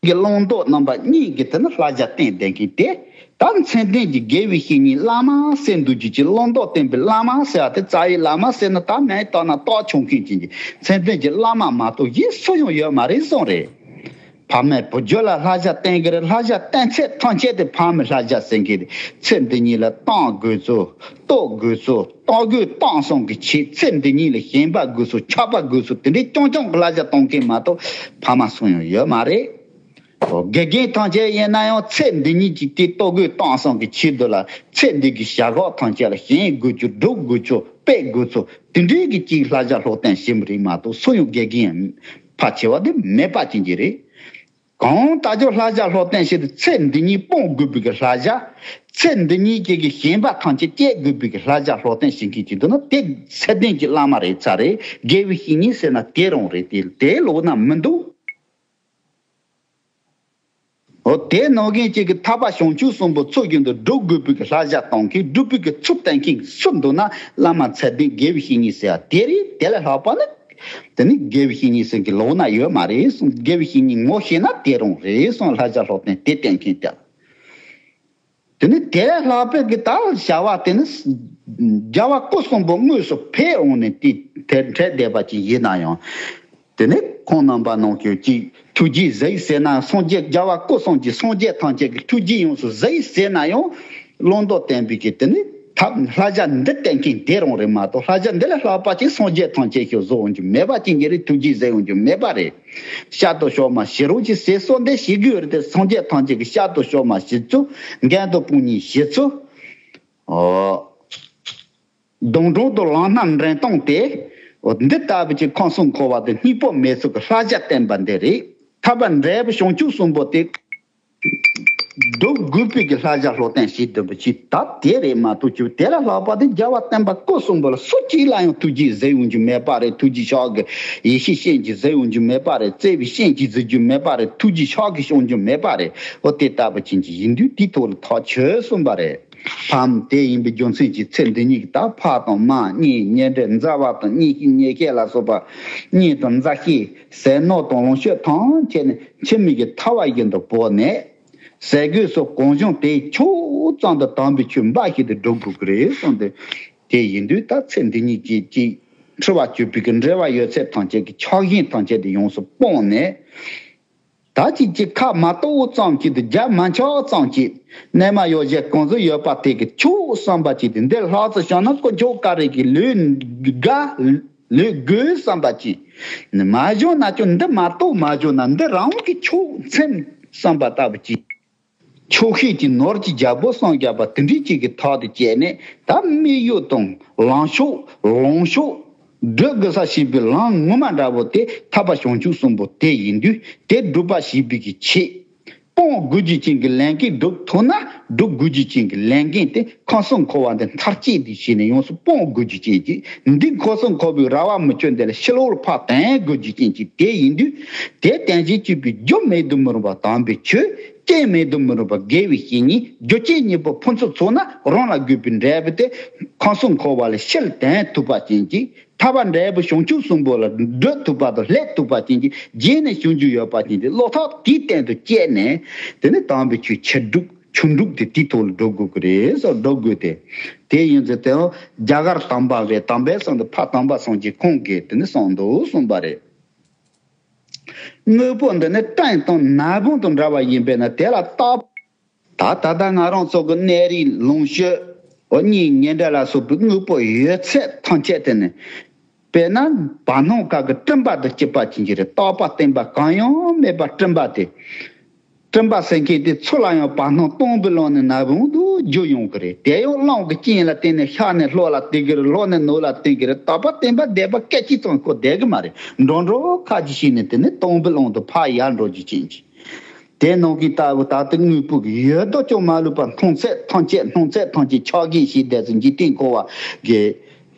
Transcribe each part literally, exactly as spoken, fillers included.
གི་བླང་དོར་རྣམ་པ་གཉིས་ཀྱི་དེ་ནི་བསླབ་བྱ་བསྟན་བསྡད་མཁན་དེ། ད་མཚན་ལྡན་གྱི་དགེ་བའི་བཤེས་གཉེན་བླ་མ་ཟེར་འདུག་རྒྱུ་ཅིག་བླང་དོར་བསྟན་པའི་བླ་མ་ཟེར་བ་དེ་རྩ་བའི་བླ་མ་ཟེར་ན་ད་མིང་བཏགས་ན་རྟོགས་ཆོག་མཁན་ཅན་གྱི་མཚན་ལྡན་གྱི་བླ་མ་མ་གཏོགས་གཞན་སུ་ཡང་ཡོད་མ་རེད་གསུངས་རེད། ཕ་མས་བུ་རྒྱུད་ལ་བསླབ་བྱ་བསྟན་གྱི་རེད། བསླབ་བྱ་བསྟན་ཚད་ཐམས་ཅད་དེ་ཕ་མའི་བསླབ་བྱ་ཟེར་གྱི་རེད། ཚེ་འདི་ཉིད་ལ་བཏང་དགོས་ཚུལ། རྟོགས་དགོས་ཚུལ། རྟོགས་དགོས་རྟོགས་སོང་གི་ཆེད་ཚེ་འདི་ཉིད་ལ་ཞེན་པ་དགོས་ཚུལ། ཆགས་པ་དགོས་ཚུལ། དེ་འདྲའི་རྐྱང་རྐྱང་གི་བསླབ་བྱ་གཏོང་མཁན་མ་གཏོགས་ཕ་མ་སུ་ཡང་ཡོད་མ་རེད། དགེ་རྒན་ཐམས་ཅད་ཡིན་ན་ཡང་ཚེ་འདི་ཉིད་ཀྱི་དེ་རྟོགས་དགོས་རྟོགས་སོང་གི་ཆེད་དུ་ལ་ཚེ་འདི་གི་བྱ་གཞག་ཐམས་ཅད་ལ་ཞེན་དགོས་ཚུལ། སྒྲུབ་དགོས་ཚུལ། སྤེལ་དགོས་ཚུལ། དེ་འདྲའི་གི་ཅིག་བསླབ་བྱ་སློབ་སྟོན་བྱེད་མི་རིགས་མ་གཏོགས་སུ་ཡང་དགེ་རྒན་ཕལ་ཆེ་བ་དེ་མེད་པ་ཅན་གྱི་རེད། གང་ལྟར་ཀྱང་བསླབ་བྱ་སློབ་སྟོན་བྱེད་དུས་ཚེ་འདི་ཉིད་སྤོང་དགོས་པའི་གི་བསླབ་བྱ། ཚེ་འདི་ཉིད་ཀྱི་གི་ཞེན་པ་ཐམས་ཅད་བཅད་དགོས་པའི་གི་བསླབ་བྱ་སློབ་སྟོན་བྱེད་མཁན་ཅིག་འདུག་ན་དེ་ཚད་ལྡན་གྱི་བླ་མ་རེད་ཚར་རེད། དགེ་བའི་བཤེས་གཉེན་ཟེར་ན་དེ་རང་རེད། དེ་དེའི་ལོགས་ན་མི་འདུག་འོ་དེ་ནང་བཞིན་གཅིག་གི་ཐར་པ་བྱང་ཆུབ་གསུམ་པོ་ཚུལ་བཞིན་དུ་སྒྲུབ་དགོས་པའི་གི་བསླབ་བྱ་གཏོང་མཁན་སྒྲུབ་པའི་གི་ཚུལ་བསྟན་མཁན་སུ་འདུག་ན་བླ་མ་ཚད་ལྡན་དགེ་བའི་བཤེས་གཉེན་ཟེར་བ་དེ་རེད། དེ་ལས་ལྷག་པ་ནི། དེ་ནི་དགེ་བའི་བཤེས་གཉེན་ཟེར་གྱི་ལོགས་ན་ཡོད་མ་རེད་གསུངས། དགེ་བའི་བཤེས་གཉེན་ངོ་ཤེས་ན་དེ་རང་རེད་གསུངས། བསླབ་བྱ་སློབ་སྟོན་དེ་བསྟན་མཁན་དེ། དེ་ནི་དེ་ལས་ལྷག་པའི་གི་ད་བྱ་བ་དེ་ནི་རྒྱལ་བ་སྐུ་གསུམ་པོ་དངོས་སུ་ཕེབས་འོང་ནས་དེ་དེ་འཕྲད་བསྡད་པ་ཅིག་ཡིན་ན་ཡང་། དེ་ནི་ཁོང་རྣམ་པ་ནང་གི་ཅིག་ཐུགས་རྗེས་གཟིགས་ཟེར་ན་སངས་རྒྱས་རྒྱལ་བ་སྐུ་གསུམ་གྱི་སངས་རྒྱས་ཐམས་ཅད་ཀྱི་ཐུགས་རྗེས་ཡོངས་སུ་གཟིགས་ཟེར་ན་ཡང་བླང་དོར་བསྟན་པའི་གི་དེ་ནི་ཐབས་བསླབ་བྱ་འདི་བསྟན་མཁན་དེ་རང་རེད་མ་གཏོགས་བསླབ་བྱ་འདི་ལས་ལྷག་པ་ཅིག་སངས་རྒྱས་ཐམས་ཅད་ཀྱིས་བཟོ་འོང་རྒྱུ་མེད་པ་ཅན་གྱི་རེད། ཐུགས་རྗེས་གཟིགས་འོང་རྒྱུ་མེད་པ་རེད། ཤར་དུ་ཕྱོགས་མ་ཞི་རོ་ཅིག་ཟེར་གསུངས་འདི་ཞི་རྒྱུ་རེད་དེ་སངས་རྒྱས་ཐམས་ཅད་ཀྱི་ཤར་དུ་ཕྱོགས་མ་ཞི་ཚུལ། མགོན་དུ་དཔུང་གཉེན་ཞི་ཚུལ། ཨོ། སྡོང་གྲོགས་དང་ལམ་སྣ་འདྲེན་སྟངས་ཏེ། འདི་ལྟ་བུ་ཅིག་ཁམས་གསུམ་འཁོར་བ་དང་གཉིས་པོ་མེད་ཚུལ་གྱི་བསླབ་བྱ་བསྟན་པ་འདི་རེད། ཐར་པ་འབྲས་བུ་བྱང་ཆུབ་གསུམ་པོ་དེ་སྒྲུབ་དགོས་པའི་གི་བསླབ་བྱ་སློབ་སྟོན་བྱེད་དགོས་པ་ཅིག་ད་དེ་རེད་མ་གཏོགས་ཅིག་དེ་ལས་ལྷག་པ་དེ་རྒྱལ་བ་བསྟན་པ་སྐུ་གསུམ་པོ་ལ་སུ་གཅིག་ལ་ཡང་ཐུགས་རྗེས་གཟིགས་འོང་རྒྱུ་མེད་པ་རེད། ཐུགས་རྗེ་ཕྱག་གི་ཡེ་ཤེས་སྤྱན་གྱིས་གཟིགས་འོང་རྒྱུ་མེད་པ་རེད། བརྩེ་བའི་སྤྱན་གྱིས་གཟིགས་རྒྱུ་མེད་པ་རེད། ཐུགས་རྗེ་ཕྱག་གིས་སྐྱོང་རྒྱུ་མེད་པ་རེད། འོ་དེ་ལྟ་བུ་ཅན་གྱི་ཡིན་དུས་དེའི་ཐོག་ལ་ཐག་ཆོད་གསུངས་པ་རེད། ཕའམ་དེ་ཡིན་པའི་རྒྱུ་མཚན་གྱིས་ཚེ་འདི་ཉིད་ཀྱི་ད་ཕ་དང་མ་གཉེན་ཉེ་འབྲེལ་མཛའ་བ་དང་གཉེན་བཤེས་ཉེ་སྐལ་ལ་སོགས་པ་གཉེན་དང་མཛའ་བཤེས་ཟས་ནོར་དང་ལོངས་སྤྱོད་ཐམས་ཅད་ནི་འཆི་མེད་ཀྱི་ཐར་བ་བཞིན་དུ་བོར་ནས་ཟས་གོས་སོགས་གང་བྱུང་དེ་ཕྱོགས་ཙམ་དུ་དམ་པའི་ཆོས་འབའ་ཞིག་ཏུ་སྒྲུབ་དགོས་ཀྱི་རེད་གསུངས་ཏེ། དེ་ཡིན་དུས་ད་ཚེ་འདི་ཉིད་ཀྱི་ཅིག་འཁྲི་བ་གཅོད་པའི་གི་འབྲེལ་བ་ཡོད་ཚད་ཐམས་ཅད་ཀྱི་ཆགས་ཞེན་ཐམས་ཅད་དེ་ཡོངས་སུ་སྤངས་ནས། ད་ཅིག་ཅིག་ཁ་མ་གཏོགས་ཙམ་ཅིག་ཏུ་རྒྱབ་མ་འཆག་ཙམ་ཅིག་གནས་མལ་ཡོ་བྱད་གང་ཟག་ཡོད་པ་དེ་གི་ཆོག་བསམ་པ་ཅིག་ཏུ་འདི་ལྷག་ཙམ་བྱུང་ན་དཀོན་མཆོག་ཀ་རེ་གི་ལུས་དགའ་ལུས་དགོས་བསམ་པ་ཅིག་མ་བྱུང་ན་ཀྱང་འདི་མ་གཏོགས་མ་བྱུང་ན་འདི་རང་གི་ཆོག་མཚན་བསམ་པ་ལྟ་བུ་ཅིག་ཆོག་ཤེས་ཀྱི་ནོར་གྱི་རྒྱལ་པོ་སངས་རྒྱས་པ་དེ་འདྲའི་ཅིག་གི་ཐོག་ཏུ་བཅད་ནས་ད་དམིགས་ཡུལ་དང་ལངས་ཕྱོགས་ལོངས་ཕྱོགས་སྒྲུབ་དགོས་ས་ཞེས་པའི་ལམ་ངོ་མ་འདྲ་བོ་དེ་ཐར་པ་བྱང་ཆུབ་གསུམ་པོ་དེ་ཡིན་དུས་དེ་སྒྲུབ་པ་ཞེས་པའི་གི་ཆེད། སྤོང་དགོས་རྒྱུ་ཅན་གྱི་ལས་འགན་སྒྲུབ་ཐུབ་ན་སྒྲུབ་དགོས་རྒྱུ་ཅན་གྱི་ལས་འགན་དེ་ཁམས་གསུམ་འཁོར་བ་འདི་མཐར་སྐྱེལ་ཏེ་བྱས་ནས་ཡོངས་སུ་སྤོང་དགོས་རྒྱུ་ཅན་གྱི་འདི་ཁམས་གསུམ་འཁོར་བའི་ར་བ་མི་ཆོད་འདི་ལ་ཕྱི་ལོགས་ལ་ཕར་དོན་དགོས་རྒྱུ་ཅན་གྱི་དེ་ཡིན་དུས་དེ་དོན་གཞི་གཅིག་པའི་རྒྱུ་མེད་དུ་མི་རུང་བ་དམ་པའི་ཆོས། རྐྱེན་མེད་དུ་མི་རུང་བ་དགེ་བའི་བཤེས་གཉེན། རྒྱུ་རྐྱེན་གཉིས་པོ་ཕུན་སུམ་ཚོགས་ན་རང་ལ་དགོས་པའི་འབྲས་བུ་དེ་ཁམས་གསུམ་འཁོར་བ་ལས་ཕྱིར་དོན་ཐུབ་པ་ཅན་གྱི་ཐར་པ་འབྲས་བུ་བྱང་ཆུབ་གསུམ་པོ་ལ་བགྲོད་ཐུབ་པ་དང་སླེབས་ཐུབ་པ་ཅན་གྱི་རྗེས་ནས་བྱུང་རྒྱུ་ཡོད་པ་ཅན་གྱི་བློ་ཐག་དེའི་སྟེང་དུ་བཅད་ནས་དེ་ནི་དམ་པའི་ཆོས་ཆོས་སྒྲུབ་ཆོས་སྒྲུབ་དེ་དེའི་ཐོག་ལ་འགྲོ་དགོས་ཀྱི་རེད་ཟེར་འགྲོ་དགོས་ཏེ། དེ་ཡིན་ཚེ་དེའང་རྒྱ་གར་དམ་པ་བས་དམ་པའི་གསུང་དུ་ཕ་དམ་པ་གསུང་གི་ཁོང་གིས་དེ་ནི་གསུངས་འདུག་གསུངས་པ་རེད། དངོས་པོ་འདི་ནི་སྤྲིན་དང་ན་བུན་དང་འདྲ་བ་ཡིན་པས་ན་དེ་ལ་རྟག་ད་ད་ལྟ་ང་རང་ཚོ་གི་གནས་རིས་ལོངས་སྤྱོད་འོ་གཉེན་ཉེ་འབྲེལ་ལ་སོགས་པའི་དངོས་པོ་ཡོད་ཚད་ཐམས་ཅད་དེ་ནི། དཔེར་ན་བར་སྣང་ཁ་གི་སྤྲིན་པ་དང་གཅིག་པ་ཅན་གྱི་རེད། རྟག་པ་བརྟན་པ་གང་ཡང་མེད་པ་སྤྲིན་པ་དེ། སྤྲིན་པ་ཟེར་མཁན་དེ་ཚུར་ལ་ཡང་བར་སྣང་སྟོང་པའི་ཀློང་ནས་ན་བུན་དུ་རྒྱུ་ཡོང་གི་རེད། དེ་ཡང་རླུང་གི་རྐྱེན་ལ་བརྟེན་ནས་ཤར་ནས་ལྷོ་ལ་བརྟེན་གི་རེད། ལྷོ་ནས་ནུབ་ལ་བརྟེན་གི་རེད། རྟག་པ་བརྟན་པ་བསྡད་པ་སྐད་ཅིག་ཙམ་ཁོ་བསྡད་གི་མ་རེད། འགྲོ་འགྲོ་ཁ་ཅིག་ཤེས་ནས་དེ་ནི་སྟོང་པའི་ཀློང་དུ་ཕར་ཡལ་འགྲོ་རྒྱུ་ཅན་གྱི། དེ་ནང་གི་ལྟ་བུ་ད་ལྟ་དངོས་པོ་གི་ཡོད་དོ་ཅོག་མ་ལུས་པ་སྣང་ཚད་ཐམས་ཅད་སྣང་ཚད་ཐམས་ཅད་ཆགས་ཞེན་ཞེས་བསྡད་ཚེ་འཇིག་རྟེན་འཁོར་བ་གི་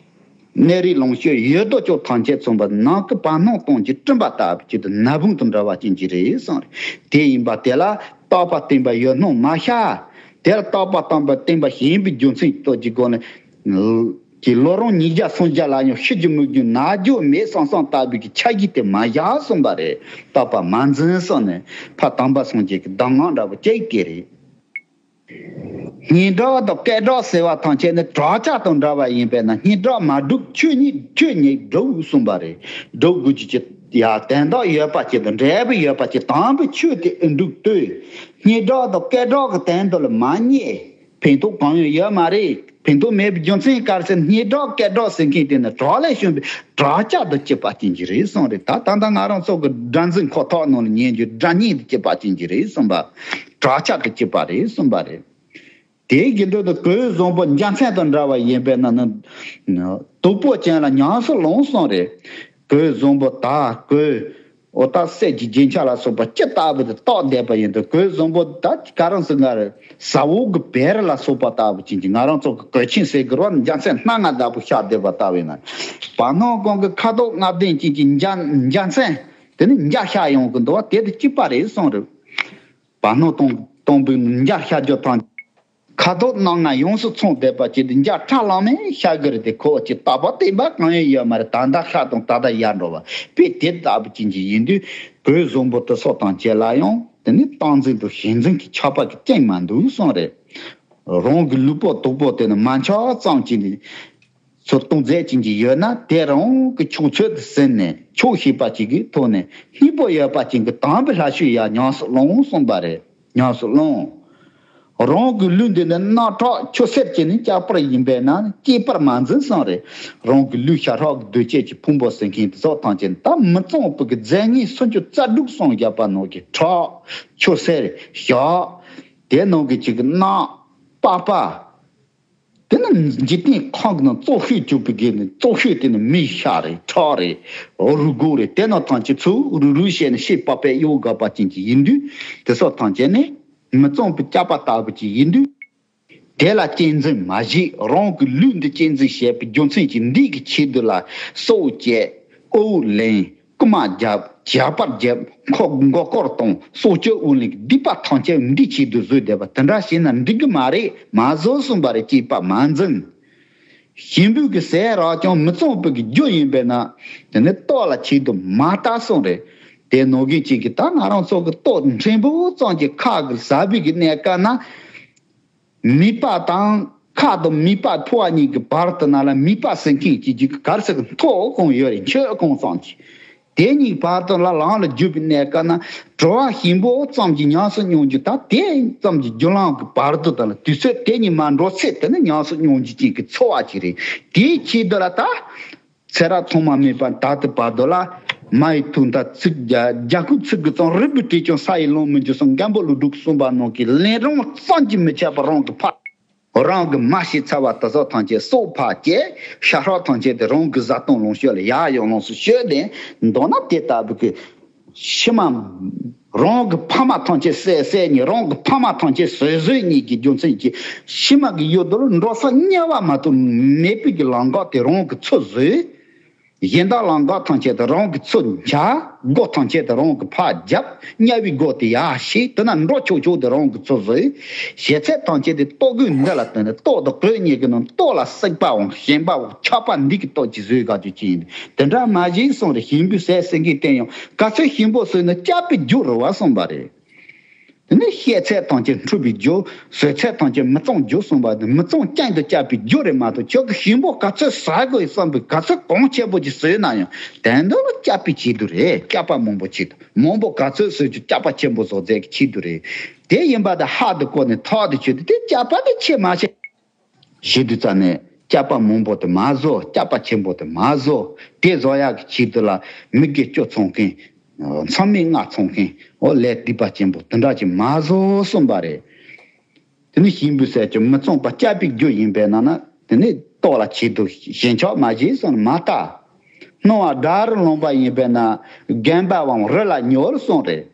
གནས་རིས་ལོངས་སྤྱོད་ཡོད་དོ་ཅོག་ཐམས་ཅད་མཚོན་པ་ནང་གི་བར་སྣང་སྟོང་གི་སྤྲིན་པ་ལྟ་བུ་ཅིག་ཏུ་ན་བུན་དང་འདྲ་བ་ཅན་གྱི་རེད་གསུངས་རེད། དེ་ཡིན་པ་དེ་ལ་རྟག་པ་བརྟན་པ་ཡོད་སྣང་མ་ཤར། དེ་ལ་རྟག་པ་བརྟན་པ་བརྟན་པ་ཞེན་པའི་རྒྱུ་མཚན་གྱི་སྟོབས་ཀྱི་སྒོ་ནས། གི་ལོ་རིམ་ཉིས་བརྒྱ་སུམ་བརྒྱ་ལ་ཡང་ཤི་རྒྱུ་མུར་རྒྱུ་ན་རྒྱུ་མེད་བསམ་བསམ་ལྟ་བུའི་གི་ཆ་གཞི་དེ་མ་བཞག་གསུངས་པ་རེད། རྟག་པ་མ་འཛིན་གསུངས་ནས་ཕ་དམ་པ་སངས་རྒྱས་ཀྱི་གདམས་ངག་འདྲ་པོ་ཅིག་དེ་རེད། སྙན་གྲགས་དང་སྐད་གྲགས་ཟེར་བ་ཐམས་ཅད་ནི་བྲག་ཆ་དང་འདྲ་བ་ཡིན་པས་ན། སྙན་གྲགས་མ་སྒྲུབ་ཆོས་ཉིད། ཆོས་ཉིད་སྒྲུབ་གསུངས་པ་རེད། སྒྲུབ་དགོས་ཀྱི་ཅི། ཡ། དོན་དག་ཡོད་པ་ཅིག་དང་འབྲས་བུ་ཡོད་པ་ཅིག་དམ་པའི་ཆོས་དེ་ཨེ་སྒྲུབ་ལྟོས། སྙན་གྲགས་དང་སྐད་གྲགས་ཀྱི་དོན་དུ་ལ་མ་བསྙད། ཕན་ཐོགས་གང་ཡང་ཡོད་མ་རེད། ཕན་ཐོགས་མེད་པའི་རྒྱུ་མཚན་ག་རེ་ཟེར། སྙན་གྲགས་སྐད་གྲགས་ཟེར་མཁན་དེ་ནི་བྲག་ལས་བྱུང་བའི་བྲག་ཆ་དང་གཅིག་པ་ཅན་གྱི་རེད་གསུངས་རེད། ད་ད་ལྟ་ང་རང་ཚོ་གི་སྒྲ་འཛིན་ཁོ་ཐག་ནང་ལ་ཉན་རྒྱུ་སྒྲ་སྙན་དང་གཅིག་པ་ཅན་གྱི་རེད་གསུངས་པ། བྲག་ཆ་དང་གཅིག་པ་རེད་གསུངས་པ་རེད། དེའི་རྒྱུ་མཚན་དུ་གོས་བཟང་པོ་འཇའ་ཚོན་དང་འདྲ་བ་ཡིན་པས་ན་ནི། དྭགས་པོ་ཅན་ལ་ཉམས་སུ་བླང་གསུངས་རེད། གོས་བཟང་པོ་དག་གོས། འོ་ད་གསེར་གྱི་རྒྱན་ཆ་ལ་སོགས་པ་ཅི་ལྟ་བུ་དེ་བཏགས་བསྡད་པ་ཡིན་དུས། གོས་བཟང་པོ་ད་ག་རང་ཟེར་ང་རེད། ཟ་འོག་གི་བེར་ལ་སོགས་པ་ལྟ་བུ་ཅན་གྱི། ང་རང་ཚོ་གི་གོས་ཆེན་ཟེར་གི་རོ། འཇའ་ཚོན་སྣ་ལྔ་ལྟ་བུ་ཤར་བསྡད་པ་ལྟ་བུ་ཡིན་ན། བར་སྣང་གང་གི་ཁ་དོག་ལྔ་ལྡན་ཅན་གྱི་འཇའ་འཇའ་ཚོན་དེ་ནི་འཇའ་ཤར་ཡོང་གི་འདུག་བ། དེ་དང་གཅིག་པ་རེད་གསུངས་རེད། བར་སྣང་སྟོང་སྟོང་པའི་འཇའ་ཤར་རྒྱུ་དང་། ཁ་དོག་སྣ་ལྔ་ཡོངས་སུ་ཚང་བསྡད་པ་ཅིག་དེ་འཇའ་ཁྲ་ལམ་མེ་ཤར་གི་རེད་དེ། ཁོ་ཅིག་རྟག་པ་བརྟན་པ་གང་ཡང་ཡོད་མ་རེད། ད་ལྟ་ཤར་དང་ད་ལྟ་ཡལ་འགྲོ་བ་དཔེ་དེ་ལྟ་བུ་ཅན་གྱི་ཡིན་དུས། གོས་བཟང་པོ་དེ་སོགས་དང་བཅས་ལ་ཡང་དེ་ནི་སྟངས་འཛིན་དང་ཞེན་འཛིན་གྱི་ཆགས་པ་གི་རྐྱེན་མ་འདུག་གསུངས་རེད། རང་གི་ལུས་པོ་དྭགས་པོ་དེ་ནི་མ་ཆགས་ཙམ་གྱིས་ནི། ཚུར་གཏོང་མཛད་ཅན་གྱི་ཡོད་ན། དེ་རང་གི་ཕྱོགས་ཚོད་དུ་ཟིན་ནས་ཆོག་ཤེས་པ་ཅིག་གི་ཐོག་ནས་སྙིང་པོ་ཡོད་པ་ཅན་གྱི་དམ་པའི་ལྷ་ཆོས་ཡར་ཉམས་སུ་བླང་གསུངས་པ་རེད། ཉམས་སུ་བླང་། རང་གི་ལུས་འདི་ནི་རྣག་ཁྲག་ཆུ་སེར་གྱིས་ནི་བསྐྱེད་པར་ཡིན་པས་ན་བསྐྱེད་པར་མ་འཛིན་གསུངས་རེད། རང་གི་ལུས་ཤ་ཁྲག་གི་གདོས་བཅས་ཀྱི་ཕུང་པོ་ཟེར་མཁན་དེ་ཚོ་ཐམས་ཅད་ད་མི་གཙང་བའི་གི་རྫས་ངན་སུམ་ཅུ་རྩ་དྲུག་གསུངས་བཞག་པ་ནང་གི་ཁྲག། ཆུ་སེར། ཞག། དེ་ནང་གི་ཅིག་གི་རྣག། པགས་པ། དེ་ནི་འཇིག་རྟེན་ཁམས་ཀྱི་ནང་བཙོག་ཤོས་བཅུག་པའི་གི་ནི། བཙོག་ཤོས་དེ་ནི་མིའི་ཤ་རེད། ཁྲག་རེད། རུས་སྒོ་རེད། དེ་ནི་ཐམས་ཅད་ཚུར་རུལ་རུལ་བྱས་ནས་ཤི་པ་པས་གཡོག་དགོས་པ་ཅན་གྱི་ཡིན་དུས། དེ་སོགས་ཐམས་ཅད་ནི་མི་གཙང་པའི་སྐྱག་པ་ལྟ་བུ་ཅིག་ཡིན་དུས། དེ་ལ་གཅེས་འཛིན་མ་བྱེད། རང་གི་ལུས་འདི་གཅེས་འཛིན་བྱེད་པའི་རྒྱུ་མཚན་གྱིས་འདི་གི་ཆེད་དུ་ལ་སྲོག་བཅད། དབུགས་ལེན། རྐུ་མ་རྒྱབ། ཇག་པ་རྒྱབ། མགོ་སྐོར་གཏོང་། སྲོག་གཅོད་དབུགས་ལེན་གྱི་སྡིག་པ་ཐམས་ཅད་འདིའི་ཆེད་དུ་བཟོས་བསྡད་པ་དེ་འདྲ་བྱས་ན་འགྲིག་གི་མ་རེད། མ་བཟོ་གསུངས་པ་རེད། བཅས་པ་མ་འཛིན། ཞིམ་པོའི་གི་ཟས་རག་ཀྱང་མི་གཙང་བའི་གི་རྒྱུ་ཡིན་པས་ན། དེ་ནི་ལྟོ་ལ་ཆེད་དུ་མ་ལྟ་གསུངས་རེད། དེ་ནང་བཞིན་གཅིག་གི་ད་ང་རང་ཚོ་གི་ལྟོ་ཕྲན་བུ་ཙམ་གྱི་ཁ་གི་ཟ་བའི་གི་གནས་སྐབས་ན། མིད་པ་དང་། ཁ་དང་མིད་པ་ཕོ་བ་གཉིས་ཀྱི་བར་དུ་ན་ལ་མིད་པ་ཟེར་མཁན་གྱི་གི་གར་ཟེར་གི་མཐོ་གང་ཡོད་རེད། མཆོད་གང་ཙམ་གྱི། དེ་གཉིས་བར་དུ་ལ་ལམ་ལ་རྒྱུག་པའི་གནས་སྐབས་ན། བྲོ་བ་ཞིམ་པོ་ཙམ་གྱི་ཉམས་སུ་མྱོང་རྒྱུ་དང་། དེ་ཙམ་གྱི་རྒྱུ་ལམ་གྱི་བར་དུ་དང་ལ་དུས་ཚོད་དེ་གཉིས་མ་འགྲོ་ཚེ་དེ་ནི་ཉམས་སུ་མྱོང་རྒྱུ་ཅན་གྱི་ཚོར་བ་ཅིག་རེད། དེའི་ཆེད་དུ་ལ་ད། ཚེ་རབས་ཐོག་མ་མེད་པ་ད་ལྟའི་བར་དུ་ལ། མ་ཡི་དུས་མཐའ་ཚིག་རྒྱ་རྒྱ་ཁུག་ཚིག་གི་ཙམ། རིལ་བུའི་དྲིས་ཀྱང་ས་ཡི་ལོང་མི་འགྱུར་གསུངས། མགོན་པོ་ཀླུ་སྒྲུབ་གསུངས་པ་ནང་གི་ལན་རང་ཙམ་གྱིས་མི་ཁྱབ་པ། རང་གི་ཕ། རང་གི་མ་ཤི་ཚ་བ་དེ་ཚོ་ཐམས་ཅད་སྲོག་ཕར་བཅད། ཤ་ཁྲག་ཐམས་ཅད་དེ་རང་གི་བཟའ་བཏུང་ལོངས་སྤྱོད་ལ་ཡར་ཡང་ལོངས་སུ་སྤྱོད་དེ། མདོར་ན་དེ་ལྟ་བུ་གི་ཕྱི་མ། རང་གི་ཕ་མ་ཐམས་ཅད་བསད་བསད་ཉིད། རང་གི་ཕ་མ་ཐམས་ཅད་བཟོད་བཟོད་ཉིད་ཀྱི་རྒྱུ་མཚན་གྱིས་ཕྱི་མ་གི་ཡུལ་དུ་འགྲོ་ས་དམྱལ་བ་མ་གཏོགས་མེད་པའི་གི་ལམ་འགག་དེ་རང་གི་ཚུར་བཟོས། གཞན་དག་ལམ་འགག་ཐམས་ཅད་དེ་རང་གི་ཚུར་འཇགས། སྒོ་ཐམས་ཅད་དེ་རང་གི་ཕར་བརྒྱབ། དམྱལ་བའི་སྒོ་དེ་ཡར་ཕྱེ། དེ་ན་འགྲོ་ཆོག་ཆོག་དེ་རང་གི་ཚུར་བཟོས། བྱེད་ཚད་ཐམས་ཅད་དེ་ལྟོ་གོས་འདི་ལ་བརྟེན་ནས། ལྟོ་དང་གོས་གཉིས་ཀྱི་ནང་ལྟོ་ལ་སྲེག་པའམ་ཞེན་པའམ་ཆགས་པ་འདི་གི་སྟོབས་ཀྱིས་བཟོས་དགའ་རྒྱུ་ཅན་ཡིན། དེ་འདྲ་མ་བྱེད་གསུངས་རེད། ཞིམ་པོའི་ཟས་ཟེར་མཁན་དེ་ཡང་ག་ཚོད་ཞིམ་པོ་ཟོས་ན་སྐྱག་པའི་རྒྱུ་རེད་བ་གསུངས་པ་རེད། དེ་ནས་བཤད་ཚད་ཐམས་ཅད་འཁྲུལ་པའི་རྒྱུ། ཟོས་ཚད་ཐམས་ཅད་མི་གཙང་རྒྱུ་གསུངས་པ་དེ་མི་གཙང་རྐྱང་དུ་སྐྱག་པའི་རྒྱུ་རེད་མ་གཏོགས། ཁྱོད་ཀྱིས་ཞིམ་པོ་ག་ཚོད་ཟ་དགོས་བསམ་པའི་ག་ཚོད་གོང་ཆེན་པོ་ཅིག་ཟོས་ན་ཡང་དོན་དུ་ལ་སྐྱག་པའི་ཆེད་དུ་རེད། སྐྱག་པ་མང་པོ་ཆེད་དུ། མང་པོ་ག་ཚོད་ཟོས་ཀྱང་སྐྱག་པ་ཆེན་པོ་བཟོ་རྩལ་གྱི་ཆེད་དུ་རེད། དེ་ཡིན་པ་དེ་ཧ་དུ་གོ་ནས་ཐག་དེ་ཆོད་དེ། དེ་སྐྱག་པ་དེ་ཆེ་མ་ཆེ། ཞེ་དུས་ཙ་ནས་སྐྱག་པ་མང་པོ་དེ་མ་བཟོ། སྐྱག་པ་ཆེན་པོ་དེ་མ་བཟོ། དེ་བཟོ་ཡག་གི་ཆེད་དུ་ལ་མི་དགེ་བཅུ་ཚང་མཁན། མཚམས་མེད་ལྔ་ཚང་མཁན། འོ་ལས་སྡིག་པ་ཆེན་པོ་དེ་འདྲ་ཅིག་མ་བཟོ་གསུངས་པ་རེད། དེ་ནི་ཞིམ་པོའི་ཟས་ཀྱང་མི་གཙང་བ། སྐྱག་པའི་རྒྱུ་ཡིན་པས་ན་ན། དེ་ནི་ལྟོ་ལ་ཆེད་དུ་ཞེན་ཆགས་མ་བྱེད་གསུངས་ནས་མ་ལྟ། སྣང་བ་དགྲ་རུ་ལངས་པ་ཡིན་པས་ན་རྒན་པའམ་རི་ལ་ཉོལ་གསུངས་རེད།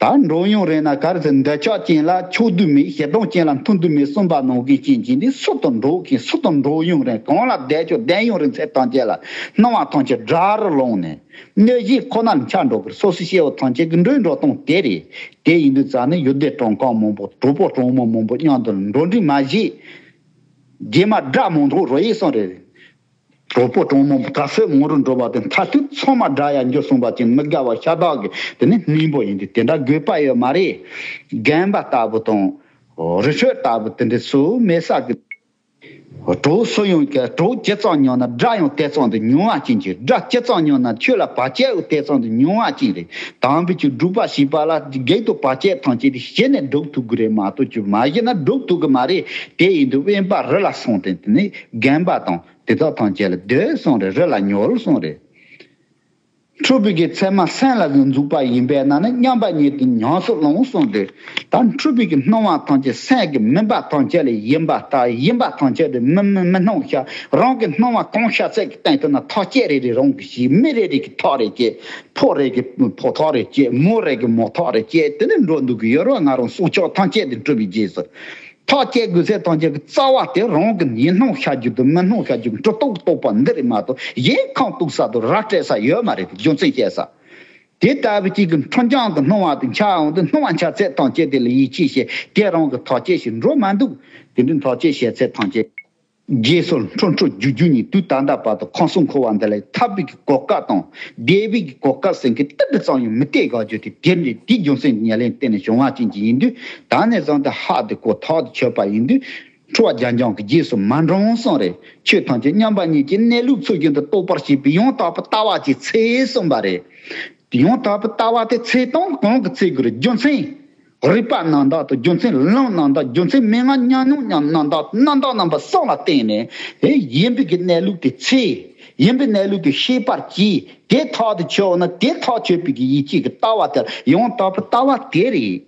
ད་འགྲོ་ཡུན་རིང་ན་ག་རེ་ཟེར། འདོད་ཆགས་ཅན་ལ་ཆགས་དུས་མེད། ཞེ་སྡང་ཅན་ལ་མཐུན་དུས་མེད་གསུངས་པ་ནང་བཞིན་ཅན་གྱི་འདི་སུ་དང་འགྲོགས་ཀྱང་སུ་དང་འགྲོགས་ཡུན་རིང་། གང་ལ་བསྡད་ཀྱང་བསྡད་ཡུན་རིང་ཚེ་ཐམས་ཅད་ལ་སྣང་བ་ཐམས་ཅད་དགྲ་རུ་ལངས་ནས་གནོད་གཞིའི་ཁོ་ན་ལ་འཆར་འགྲོ་གི་རེད། སོ་སོའི་སྐྱེ་བོ་ཐམས་ཅད་ཀྱི་འགྲོས་འགྲོ་སྟངས་དེ་རེད། དེ་ཡིན་དུས་ཙ་ནས་ཡུལ་སྡེ་གྲོང་ཁྱེར་མང་པོ། གྲོགས་པོ་གྲོགས་མོ་མང་པོ་མཉམ་དུ་འགྲོ་འགྲིག་མ་བྱེད། རྗེས་མ་དགྲ་མང་དུ་རོ་ཡིས་སོང་རེད། གྲོགས་པོ་གྲོགས་མོ་ག་ཚོད་མང་རུ་འགྲོ་བ་དེ་མཐར་ཐུག་ཚང་མ་དགྲ་ཡང་འགྱུར་སོང་བ་ཅན་མི་དགའ་བ་ཤ་སྟག་གི་དེ་ནི་སྙིང་པོ་ཡིན་ཏེ། དེ་འདྲ་དགོས་པ་ཡོད་མ་རེད། རྒན་པ་ལྟ་བུ་དང་། རི་ཁྲོད་ལྟ་བུ་དེ་འདྲ་སུ་མེད་ས་གི། གྲོགས་སུ་ཡོང་གི་གྲོགས་ཇི་ཙམ་ཉུང་ན་དགྲ་ཡང་དེ་ཙམ་དུ་ཉུང་བ་ཅན་གྱི། དགྲ་ཇི་ཙམ་ཉུང་ན་ཁྱོད་ལ་བར་ཆད་དེ་ཙམ་དུ་ཉུང་བ་ཅན་རེད། དམ་པའི་ཆོས་སྒྲུབ་པ་བྱེད་པ་ལ་གེགས་དང་བར་ཆད་ཐམས་ཅད་དེ་ཞི་ནས་སྒྲུབ་ཐུབ་ཀྱི་རེད་མ་གཏོགས་ཀྱི་མ་ཞི་ན་སྒྲུབ་ཐུབ་ཀྱི་མ་རེད། དེ་ཡིན་དུས་དབེན་པ་རི་ལ་སོང་སྟེ་དེ་ནི་རྒན་པ་དང་དེ་དག་ཐམས་ཅད་ལ་སྡོད་གསུངས་རེད། རི་ལ་ཉལ་གསུངས་རེད། འཁྲུལ་པའི་གི་མཚན་མ་སེམས་ལ་འཛུགས་པ་ཡིན་པས་ན་ནི་མཉམ་པ་ཉིད་དུ་ཉམས་སུ་བླང་གསུངས་ཏེ། ད་འཁྲུལ་པའི་གི་སྣང་བ་ཐམས་ཅད་སེམས་ཀྱི་མུན་པ་ཐམས་ཅད་ལས་ཡིན་པ་ལྟར། ཡིན་པ་ཐམས་ཅད་དུ་མི་མི་མི་སྣང་ཤ། རང་གི་སྣང་བ་གང་ཤར་ཚད་ཀྱི་སྟེང་དུ་ན་ཐག་བཅད་རེ་རེ་རང་གི་ཞིག་མི་རེ་རེ་གི་ཐག་རེ་བཅད། ཕོ་རེ་གི་ཕོ་ཐག་རེ་བཅད། མོ་རེ་གི་མོ་ཐག་རེ་བཅད། དེ་ནི་འགྲོ་འདུག་གི་ཡོད་རུང་ང་རང་སྲོག་ཆགས་ཐམས་ཅད་དུ་འཁྲུལ་པའི་རྗེས་སུ། ཐག་བཅད་དགོས་ཚད་ཐམས་ཅད་ཀྱི་རྩ་བ་དེ་རང་གི་ཡིན་སྣང་ཤར་རྒྱུ་དང་མི་སྣང་ཤར་རྒྱུ་གི་གྲུབ་རྟོག་གི་རྟོག་པ་འདི་རེད་མ་གཏོགས་གཞན་ཁམས་གཏུགས་ས་དང་ར་སྤྲད་ས་ཡོད་མ་རེད། རྒྱུ་མཚན་བཤད་ས་དེ་ལྟ་བུ་གཅིག་གི་འཁྲུལ་འབྱུང་དུ་སྣང་བ་དེ་འཆར་འོང་དུས་སྣང་བ་འཆར་ཚད་ཐམས་ཅད་དེ་ལ་ཡིད་ཆེས་བྱེད། དེ་རང་གི་ཐག་བཅད་ཞིག་འགྲོ་མ་འདུག་དེ་འདྲའི་ཐག་བཅད་བྱེད་ཚད་ཐམས་ཅད། རྗེས་སུ་འཁྲུལ་འཁྲུལ་འགྱུར་འགྱུར་ཉིད་དུས་ད་ལྟ་བར་དུ་ཁམས་གསུམ་འཁོར་བ་འདི་ལས་ཐར་པའི་གི་གོ་སྐབས་དང་བདེ་བའི་གི་གོ་སྐབས་ཟེར་མཁན་ཏིལ་འབྲུ་ཙམ་ཡང་མི་སྟེར་དགོས་རྒྱུ་དེ་དེ་འདྲའི་དེའི་རྒྱུ་མཚན་ཉེར་ལེན་བརྟེན་ནས་བྱུང་བ་ཅན་གྱི་ཡིན་དུས། ད་ནས་བཟུང་སྟེ་ཧ་དེ་གོ་ཐག་ཏུ་ཆོད་པ་ཡིན་དུས། འཁྲུལ་བ་རྒྱ་འབྱམས་ཀྱི་རྗེས་སུ་མ་འབྲང་གསུངས་རེད། ཆོས་ཐམས་ཅད་མཉམ་པ་ཉིད་ཀྱི་གནས་ལུགས་ཚུལ་བཞིན་དུ་རྟོགས་པར་བྱེད་པའི་ཡང་དག་པའི་ལྟ་བ་ཅིག་འཚོལ་གསུངས་པ་རེད། ཡང་དག་པའི་ལྟ་བ་དེ་འཚོལ་སྟངས་གང་གི་འཚོལ་དགོས་རེད། རྒྱུ་མཚན་རིགས་པ་རྣམ་དག་དང་། རྒྱུ་མཚན་ལམ་རྣམ་དག། རྒྱུ་མཚན་མན་ངག་ཉམས་མྱོང་རྣམ་དག། རྣམ་དག་རྣམ་པ་གསུམ་ལ་བརྟེན་ནས་དེ་ཡིན་པའི་གི་གནས་ལུགས་དེ་འཚོལ། ཡིན་པའི་གནས་ལུགས་དེ་ཤེས་པར་གྱིས། དེ་ཐག་ཏུ་ཆོད་ན་དེ་ཐག་ཆོད་པའི་གི་ཡིད་ཆེས་ཀྱི་ལྟ་བ་དེ་ཡང་དག་པའི་ལྟ་བ་དེ་རེད།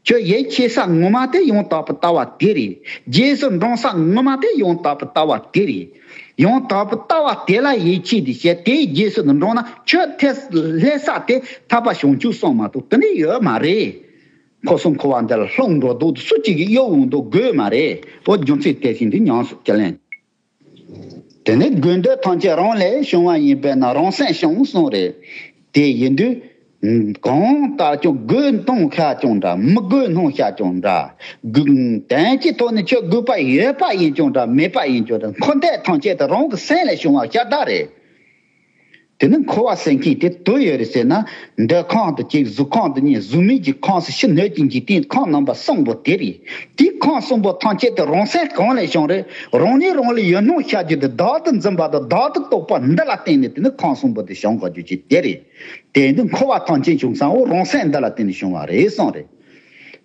ཁྱོད་ཡིད་ཆེས་ས་ངོ་མ་དེ་ཡང་དག་པའི་ལྟ་བ་དེ་རེད། རྗེས་སུ་འབྲང་ས་ངོ་མ་དེ་ཡང་དག་པའི་ལྟ་བ་དེ་རེད། ཡང་དག་པའི་ལྟ་བ་དེ་ལ་ཡིད་ཆེས་ཏེ་བྱས། དེའི་རྗེས་སུ་འབྲང་ན་ཁྱོད་ཐེ་སླེབས་ས་དེ་ཐར་པ་བྱང་ཆུབ་སེམས་མ་གཏོགས་དེ་ནི་ཡོད་མ་རེད། ཁམས་གསུམ་འཁོར་བ་འདི་ལ་ལྷུང་འགྲོ་དུས་སུ་གཅིག་གིས་གཡོལ་འོང་དུ་དགོས་མ་རེད། འོ་རྒྱུ་མཚན་དེ་བཞིན་དུ་ཉམས་སུ་ཅི་ལེན། དེ་ནི་དགོས་འདོད་ཐམས་ཅད་རང་ལས་བྱུང་བ་ཡིན་པས་ན་རང་སེམས་བྱུང་གསུངས་རེད། དེ་ཡིན་དུས། གང་ལྟར་ཀྱང་དགོས་མཐོང་ཤར་ཀྱང་འདྲ། མི་དགོས་སྣང་ཤར་ཀྱང་འདྲ། དོན་གྱི་ཐོག་ནས་ཁྱོད་དགོས་པ་ཡོད་པ་ཡིན་ཀྱང་འདྲ། མེད་པ་ཡིན་ཀྱང་འདྲ། འཁོར་འདས་ཐམས་ཅད་དེ་རང་གི་སེམས་ལས་བྱུང་བ་ཤ་སྟག་རེད། དེ་ནི་འཁོར་བ་ཟེར་མཁན་དེ་དུ་ཡོད་རེད་ཟེར་ན། འདོད་ཁམས་དང་གཅིག་གཟུགས་ཁམས་དང་གཉིས། གཟུགས་མེད་ཀྱི་ཁམས་སུ་ཕྱི་སྣོད་ཀྱི་འཇིག་རྟེན་ཁམས་རྣམ་པ་གསུམ་པོ་དེ་རེད། དེའི་ཁམས་གསུམ་པོ་ཐམས་ཅད་དེ་རང་སེམས་གང་ལས་བྱུང་རེད། རང་ཉིད་རང་ལ་ཡོད་སྣང་ཤར་རྒྱུ་དེ་བདག་ཏུ་འཛིན་པ་དང་བདག་ཏུ་རྟོག་པ་འདི་ལ་བརྟེན་ནས་དེ་ནི་ཁམས་གསུམ་པོ་དེ་བྱུང་དགོས་རྒྱུ་ཅིག་དེ་རེད། དེ་ཡིན་དུས་འཁོར་བ་ཐམས་ཅད་བྱུང་ས་འོ་རང་སེམས་འདི་ལ་བརྟེན་ནས་བྱུང་བ་རེད་གསུངས་རེད།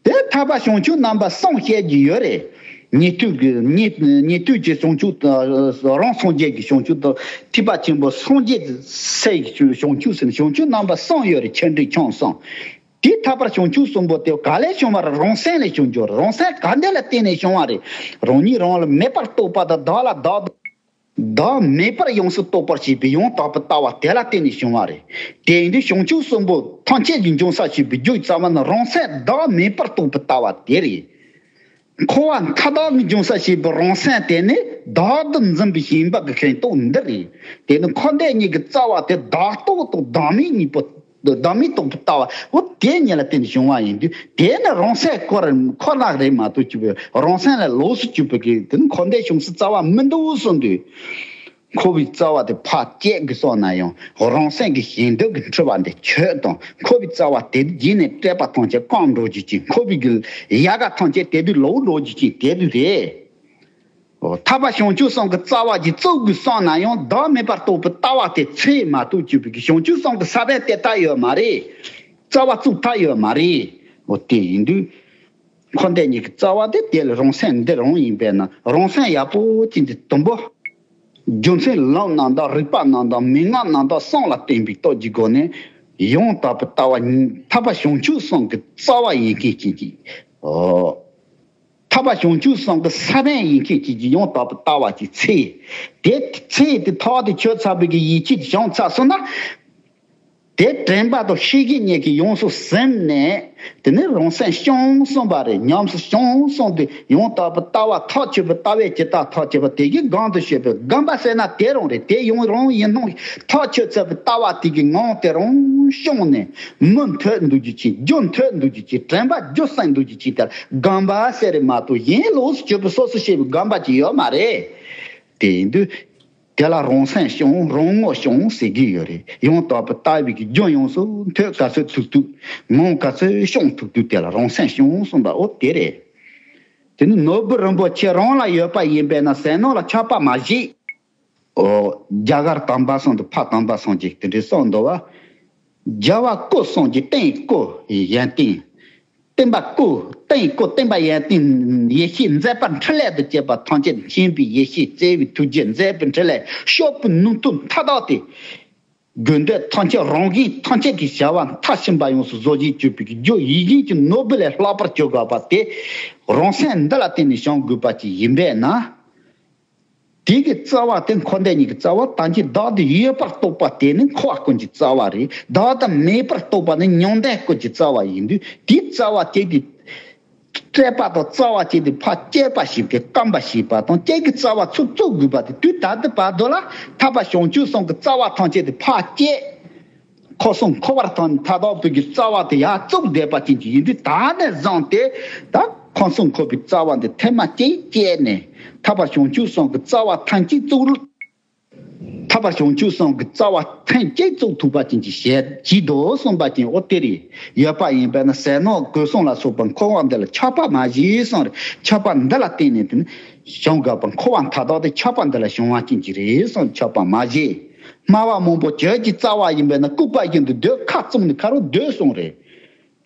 དེ་ཐར་པ་བྱང་ཆུབ་རྣམ་པ་གསུམ་བཤད་ཀྱི་ཡོད་རེད། ཉན་ཐོས་ཀྱི་ཉན་ཉན་ཐོས་ཀྱི་བྱང་ཆུབ་དང་། རང་སངས་རྒྱས་ཀྱི་བྱང་ཆུབ་དང་། ཐེག་པ་ཆེན་པོ་སངས་རྒྱས་སའི་བྱང་ཆུབ་ཟེར་ནས་བྱང་ཆུབ་རྣམ་པ་གསུམ་ཡོད་རེད། ཆེ་འབྲིང་ཆུང་གསུམ། དེ་ཐར་པ་བྱང་ཆུབ་གསུམ་པོ་དེ་ག་ལས་བྱུང་བ་རེད། རང་སེམས་ལས་བྱུང་རྒྱུ་རེད། རང་སེམས་ག་འདི་ལ་བརྟེན་ནས་བྱུང་བ་རེད། རང་ཉིད་རང་ལ་མེད་པར་རྟོགས་པ་དང་། བདག་ལ་བདག་བདག་མེད་པར་ཡོངས་སུ་རྟོགས་པར་བྱེད་པའི་ཡང་དག་པའི་ལྟ་བ་དེ་ལ་བརྟེན་ནས་བྱུང་བ་རེད། དེ་ཡིན་དུས་བྱང་ཆུབ་གསུམ་པོ་ཐམས་ཅད་ཀྱི་འབྱུང་ས་བྱེད་པའི་རྒྱུ་རྩ་བ་ནི་རང་སེམས་བདག་མེད་པར་རྟོགས་པའི་ལྟ་བ་དེ་རེད། འཁོར་བ་མཐའ་དག་གི་འབྱུང་ས་བྱེད་པའི་རང་སེམས་དེ་ནི་བདག་ཏུ་འཛིན་པའི་ཞེན་པ་གི་ཞེན་རྟོག་འདི་རེད། དེ་ནི་འཁོར་འདས་གཉིས་ཀྱི་རྩ་བ་དེ་བདག་རྟོག་དང་བདག་མེད་གཉིས་པོ། བདག་མེད་རྟོགས་པའི་ལྟ་བ་འོ་དེ་གཉིས་ལ་བརྟེན་ནས་བྱུང་བ་ཡིན་དུས། དེ་ནི་རང་སེམས་ཁོ་རང་ཁོ་ན་རེད་མ་གཏོགས་གཅིག་པུ་རང་སེམས་ལ་ལོགས་སུ་གཅིག་པུ་གི་དེ་ནི་འཁོར་འདས་བྱུང་སའི་རྩ་བ་མི་འདུག་གསུངས་དུས། འཁོར་བའི་རྩ་བ་དེ་ཕར་བཅད་དགོས་བསམ་ན་ཡང་། རང་སེམས་ཀྱི་ཞེན་འདོད་ཀྱི་འཁྲུལ་པ་འདི་ཆོད་དང་། འཁོར་བའི་རྩ་བ་དེ་དུས་རྗེས་ནས་བསྐྲད་པ་ཐམས་ཅད་སྐམ་འགྲོ་རྒྱུ་ཅིག་འཁོར་བའི་གི་ཡལ་ག་ཐམས་ཅད་དེ་དུས་ལོག་འགྲོ་རྒྱུ་ཅིག་དེ་དུས་རེད། འོ་ཐར་པ་བྱང་ཆུབ་གསུམ་གྱི་རྩ་བ་ཅིག་བཙུགས་དགོས་བསམ་ན་ཡང་། བདག་མེད་པར་རྟོགས་པའི་ལྟ་བ་དེ་འཚོལ་མ་གཏོགས་གཅིག་པུ་གི་བྱང་ཆུབ་གསུམ་གྱི་ས་བོན་དེ་ལྟ་ཡོད་མ་རེད། རྩ་བ་བཙུགས་ཐབས་ཡོད་མ་རེད། འོ་དེ་ཡིན་དུས། འཁོར་འདས་གཉིས་ཀྱི་རྩ་བ་དེ་དེ་ལ་རང་སེམས་འདི་རང་ཡིན་པས་ན། རང་སེམས་ཡག་པོ་ཅིག་འདི་དུམ་བུ། རྒྱུ་མཚན་ལམ་རྣམ་དག་རིགས་པ་རྣམ་དག་མན་ངག་རྣམ་དག་གསུམ་ལ་བརྟེན་པའི་སྟོབས་ཀྱི་སྒོ་ནས། ཡང་དག་པའི་ལྟ་བ་ཉིད་ཐར་པ་བྱང་ཆུབ་གསུམ་གྱི་རྩ་བ་ཡིན་མཁན་ཅིག་གིས། འོ། ཐར་པ་བྱང་ཆུབ་གསུམ་གྱི་ས་བོན་ཡིན་མཁན་ཅིག་གིས་ཡང་དག་པའི་ལྟ་བ་ཅིག་འཚོལ། དེ་འཚོལ་དེ་ཐག་དེ་ཆོད་ཚར་བའི་གི་ཡིད་ཆེས་དེ་བྱུང་ཚར་སོང་ན། དེ་དྲན་པ་དང་ཤེས་བཞིན་གཉིས་ཀྱིས་ཡོངས་སུ་ཟིན་ནས། དེ་ནས་རང་སེམས་བྱང་སོང་བ་རེད། ཉམས་སུ་བྱང་སོང་དུས་ཡང་དག་པའི་ལྟ་བ་ཐག་ཆོད་པའི་ལྟ་བའི་ཇི་ལྟར་ཐག་ཆོད་པ་དེ་གིས་གང་དུ་བྱེད་པའི་སྒོམ་པ་ཟེར་ན་དེ་རང་རེད། དེ་ཡང་རང་ཡིན་སྣང་ཐག་ཆོད་ཚར་བའི་ལྟ་བ་དེ་གི་ངང་དེ་རང་ སྐྱོང་ནས་མུ་མཐུད་འདུག་རྒྱུ་ཅིག་རྒྱུ་མཐུད་འདུག་རྒྱུ་ཅིག་དྲན་པ་རྒྱུ་སེང་འདུག་རྒྱུ་ཅིག་དེ་ལ་དགོངས་པ་ཟེར་རེད་མ་གཏོགས་གཞན་ལོགས་སུ་གྱུར་པའི་སོ་སོ་ཤེས་པའི་དགོངས་པ་ཅིག་ཡོད་མ་རེད། དེ་ཡིན་དུས། དེ་ལ་རང་སེམས་སྐྱོང་རང་ངོ་སྐྱོང་ཟེར་གྱི་ཡོད་རེད། ཡང་དག་པའི་ལྟ་བའི་གི་རྒྱུ་ཡོངས་སུ་མཐུད་ག་ཚོད་ཐུབ་ཐུབ་ངང་ག་ཚོད་སྐྱོང་ཐུབ་ཐུབ་དེ་ལ་རང་སེམས་སྐྱོང་གསུངས་པ་འོ་དེ་རེད། དེ་ནི་ནོར་བུ་རིན་པོ་ཆེ་རང་ལ་ཡོད་པ་ཡིན་པས་ན་ཟས་ནོར་ལ་ཆགས་པ་མ་བྱེད། ཨོ། རྒྱ་གར་དམ་པ་གསུམ་དང་ཕ་དམ་པ་གསུམ་གྱིས་དེ་འདྲའི་གསུངས་འདུག་བ། རྒྱལ་བ་སྐུ་གསུམ་གྱི་སྟེང་སྐུ་ཡོན་ཏན། བསྟན་པ་སྐུ་སྟེང་སྐུ་བསྟན་པ་ཡོན་ཏན་ཡེ་ཤེས་མཛད་པ་འཕྲིན་ལས་དང་བཅས་པ་ཐམས་ཅད་མཁྱེན་པའི་ཡེ་ཤེས་བརྩེ་བའི་ཐུགས་རྗེ་མཛད་པའི་འཕྲིན་ལས་སྐྱོབ་པའི་ནུས་མཐུ་མཐའ་དག་དེ། དགོས་འདོད་ཐམས་ཅད་རང་གཞན་ཐམས་ཅད་ཀྱི་བྱ་བ་མཐའ་ཕྱིན་པ་ཡོངས་སུ་རྫོགས་བྱེད་གྱུར་པའི་རྒྱུ་ཡིད་བཞིན་གྱི་ནོར་བུ་ལས་ལྷག་པར་གྱུར་དགོས་པ་དེ་རང་སེམས་འདི་ལ་བརྟེན་ནས་བྱུང་དགོས་པ་ཅིག་ཡིན་པས་ན། དེ་གི་རྩ་བ་དེ་འཁོར་འདས་གཉིས་ཀྱི་རྩ་བ་ཐམས་ཅད་བདག་ཏུ་ཡོད་པར་རྟོགས་པ་དེ་ནི་འཁོར་བ་ཀུན་གྱི་རྩ་བ་རེད། བདག་ཏུ་མེད་པར་རྟོགས་པ་ནི་མྱང་འདས་ཀུན་གྱི་རྩ་བ་ཡིན་དུས་དེའི་རྩ་བ་གཅིག་དེ། བཀྲེས་པ་དང་རྩ་བ་གཅིག་དེ་ཕར་བཅད་པ་ཞིག་གི་སྐམ་པ་ཞིག་པ་དང་གཅིག་གི་རྩ་བ་ཚུར་བཙུགས་དགོས་པ་དེ་དུས་ད་ལྟ་བར་དུ་ལ་ཐར་པ་བྱང་ཆུབ་གསུམ་གྱི་རྩ་བ་ཐམས་ཅད་དེ་ཕར་བཅད། འཁོར་གསུམ་འཁོར་བར་ཐང་མཐའ་དག་པོའི་གི་རྩ་བ་དེ་ཡར་བཙུགས་བསྡད་པ་ཅན་གྱི་ཡིན་དུས་ད་ནས་བཟུང་སྟེ་ད་འཁོར་གསུམ་འཁོར་བའི་རྩ་བ་འདི་ཐེངས་མ་གཅིག་བཅད་ནས་ཐར་པ་བྱང་ཆུབ་གསུམ་གྱི་རྩ་བ་ཐེངས་གཅིག་བཙུགས། ཐར་པ་བྱང་ཆུབ་གསུམ་གྱི་རྩ་བ་ཐེངས་གཅིག་བཙུགས་ཐུབ་པ་ཅན་གྱི་ཞལ་གྱིས་འདུག་གསུངས་པ་ཅན་འོ་དེ་རེད། ཡོད་པ་ཡིན་པས་ན་ཟས་ནོར་གོས་གསུམ་ལ་སོགས་པ་འཁོར་བ་འདི་ལ་ཆགས་པ་མ་བྱེད་གསུངས་རེད། ཆགས་པ་འདི་ལ་བརྟེན་ནས་དེ་ནི་བྱུང་དགོས་པ་འཁོར་བ་མཐའ་དག་དེ་ཆགས་པ་འདི་ལ་བྱུང་བ་ཅན་གྱི་རེད་གསུངས། ཆགས་པ་མ་བྱེད། སྨྲ་བ་མང་པོ་གྱོད་ཀྱི་རྩ་བ་ཡིན་པས་ན་ལྐུགས་པ་བཞིན་དུ་སྡོད། ཁ་བཙུམ་ནས་ཁ་རོག་སྡོད་གསུངས་རེད།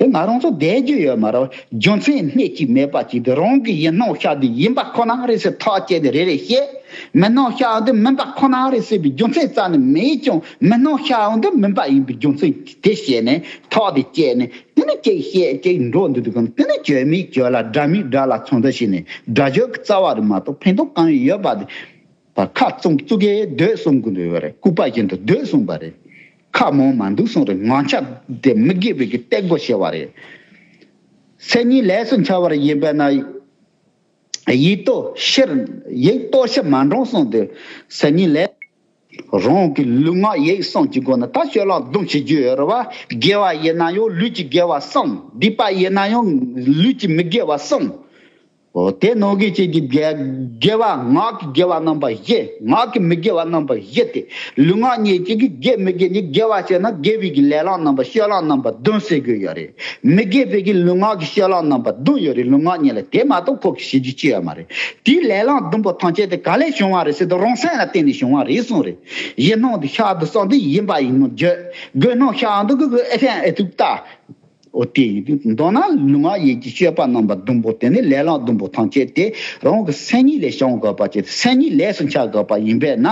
དེ་ང་རང་ཚོ་བསྡད་རྒྱུ་ཡོད་མ་རེད། རྒྱུ་མཚན་སྣེ་གཅིག་མེད་པ་ཅིག་དེ་རང་གི་ཡིན་སྣང་ཤར་དུས་ཡིན་པ་ཁོ་ན་རེད་ཟེར་ཐག་བཅད་དེ་རེ་རེ་བཤད། མིན་སྣང་ཤར་འོང་དུས་མིན་པ་ཁོ་ན་རེད་ཟེར་བའི་རྒྱུ་མཚན་རྩ་ནས་མེད་ཀྱང་མིན་སྣང་ཤར་འོང་དུས་མིན་པ་ཡིན་པའི་རྒྱུ་མཚན་དེ་བཤད་ནས་ཐག་དེ་བཅད་ནས་དེ་ནི་གཅིག་བཤད་གཅིག་འགྲོ་འདུག་དུས་གང་དེ་ནི་གྱོད་མེད་གྱོད་ལ་དགྲ་མེད་དགྲ་ལ་ཚོན་མདོག་བྱས་ནས་དགྲ་གྱོད་ཀྱི་རྩ་བ་རེད་མ་གཏོགས་ཕན་ཐོགས་གང་ཡང་ཡོད་པ་དེ། བར་ཁ་བཙུམ་བཙུགས་གེ་སྡོད་གསུང་གི་འདུག་ཡོད་རེད། ལྐུགས་པ་བཞིན་དུ་སྡོད་གསུངས་པ་རེད། ཁ་མང་མ་འདུག་གསུངས་རེད། ངང་ཆ་དེ་མི་དགེ་བའི་གི་སྟེགས་སྒོ་ཕྱེ་བ་རེད། སེམས་ཉིད་ལས་སུ་འཆར་བར་ཡིན་པས་ན། ཡིད་རྟོག་ཕྱིར་ཡིད་རྟོག་ཕྱིར་མ་འབྲང་གསུངས་ཏེ། སེམས་ཉིད་ལས། རང་གི་ལུས་ངག་ཡིད་གསུམ་གྱི་སྒོ་ནས་ད་སྤྱོད་ལམ་སྡོམ་བྱེད་རྒྱུ་ཡོད་རེད་བ། དགེ་བ་ཡིན་ན་ཡང་ལུས་ཀྱི་དགེ་བ་གསུམ། སྡིག་པ་ཡིན་ན་ཡང་ལུས་ཀྱི་མི་དགེ་བ་གསུམ། འོ་དེ་ནང་གི་གཅིག་གི་དགེ་དགེ་བ་ངག་གི་དགེ་བ་རྣམ་པ་བཞི། ངག་གི་མི་དགེ་བ་རྣམ་པ་བཞི་སྟེ། ལུས་ངག་གཉིས་གཅིག་གི་དགེ་མི་དགེ་གཉིས། དགེ་བ་བྱས་ན་དགེ་བའི་གི་ལས་ལམ་རྣམ་པ་སྤྱོད་ལམ་རྣམ་པ་བདུན་ཟེར་དགོས་ཡོད་རེད། མི་དགེ་བའི་གི་ལུས་ངག་གི་སྤྱོད་ལམ་རྣམ་པ་བདུན་ཡོད་རེད། ལུས་ངག་གཉིས་ལ་དེ་མ་གཏོགས་ཁོ་གི་བྱེད་རྒྱུ་ཅི་ཡོད་མ་རེད། དེའི་ལས་ལམ་བདུན་པོ་ཐམས་ཅད་དེ་ག་ལས་བྱུང་བ་རེད་ཟེར་དུས་རང་སེམས་ལ་བརྟེན་ནས་བྱུང་བ་རེད་གསུངས་རེད། ཡིད་སྣང་དེ་ཤར་དུ་སོང་དུས་ཡིན་པ་ཡིན་ནོ་བརྗོད། དགོས་སྣང་ཤར་དུས་གི་གི་ཨེ་ཐན་ཨེ་ཐུག་ལྟ། འོ་དེ་ཡིན་དུས་མདོར་ན་ལུས་ངག་ཡིད་ཀྱི་སྤྱོད་པ་རྣམ་པ་བདུན་པོ་དེ་ནི་ལས་ལམ་བདུན་པོ་ཐམས་ཅད་དེ་རང་གི་སེམས་ཉིད་ལས་བྱུང་དགོས་པ་ཅིག་སེམས་ཉིད་ལས་སུ་འཆར་དགོས་པ་ཡིན་པས་ན།